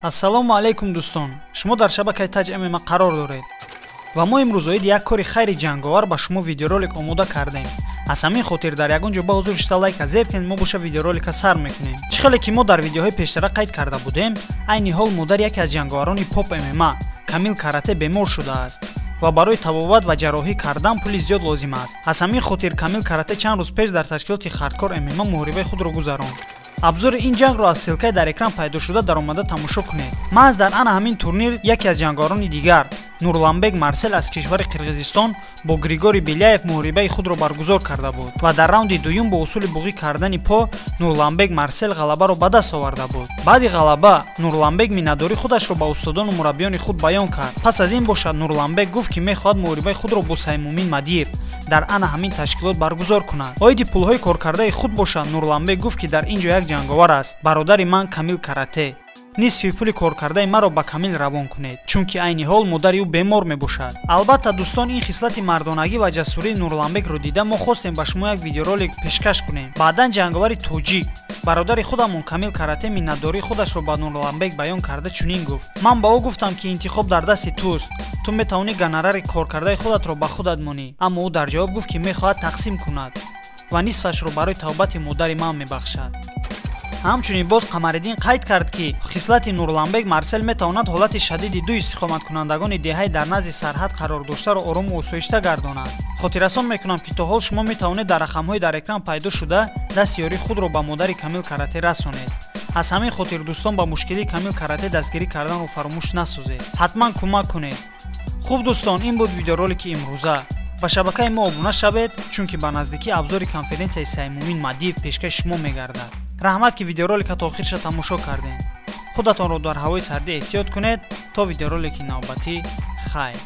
Ассалому алайкум дӯстон, шумо дар шабакаи Таҷ ММА қарор доред ва мо имрӯз оиди як кори хайри ҷанговар ба шумо видеоролик омода кардем. Аз ҳамин хотир дар ягон ҷо ба ҳузур шита лайка зер кунед, мо боша видеоролика сар мекунем. Чӣ хеле ки мо дар видеоҳои пештара қайд карда будем, айни ҳол модари яке аз ҷанговарони Поп ММА Камил Карате бемор шудааст ва барои табобат ва ҷарроҳӣ кардан пули зиёд лозим аст. Аз ҳамин хотир Камил Карате чанд рӯз пеш дар ташкилоти Хардкор ММА муҳорибаи худро гузаронд. Абзори ин ҷангро аз ссылкаи дар экран пайдошуда даромада тамошо кунед. Маҳз дар ана ҳамин турнир яке аз ҷанговарони дигар Нурланбек Марсел аз кишвари Қирғизистон бо Григорий Беляев муҳорибаи худро баргузор карда буд ва дар раунди дуюм бо усули буғӣ кардани по Нурланбек Марсел ғалабаро ба даст оварда буд. Баъди ғалаба Нурланбек миннатдории худашро ба устодону мураббиёни худ баён кард. Пас аз ин бошад Нурланбек гуфт, ки мехоҳад муҳорибаи худро бо Саймумин Мадиев дар ана ҳамин ташкилот баргузор кунад. Оиди пулҳои коркардаи худ бошад Нурланбек гуфт, ки дар ин ҷо як ҷанговар аст, бародари ман Камил Карате. Нисфи пули коркардаи маро ба Камил равон кунед, чунки айни ҳол модари ӯ бемор мебошад. Албатта дӯстон, ин хислати мардонагӣ ва ҷасурии Нурланбекро дида мо хостем ба шумо як видеоролик пешкаш кунем. Баъдан ҷанговари тоҷик бародари худамон Камил Карате миннатдории худашро ба Нурланбек баён карда чунин гуфт: ман ба ӯ гуфтам, ки интихоб дар дасти туст, ту метавонӣ гонорари коркардаи худатро ба худат монӣ, аммо ӯ дар ҷавоб гуфт, ки мехоҳад тақсим кунад ва нисфашро барои табобати модари ман мебахшад. Ҳамчунин боз Қамариддин қайд кард, ки хислати Нурланбек Марсел метавонад ҳолати шадиди ду истиқоматкунандагони деҳаи дар назди сарҳад қарор доштаро орому осоишта гардонад. Хотиррасон мекунам, ки то ҳол шумо метавонед дар рақамҳои дар экран пайдо шуда дасти ёрии худро ба модари Камил Карате расонед. Аз ҳамин хотир дӯстон, ба мушкилии Камил Карате дастгирӣ карданро фаромӯш насозед, ҳатман кӯмак кунед. Хуб дӯстон, ин буд видеоролики имрӯза. Ба шабакаи мо обуна шавед, чунки ба наздикӣ абзори конференсияи Саймумин Мадиев пешкаши шумо мегардад. Раҳмат, ки видеоролика то охирша тамошо кардем. Худатонро дар ҳавои сардӣ эҳтиёт кунед. То видеоролики навбатӣ, хайр.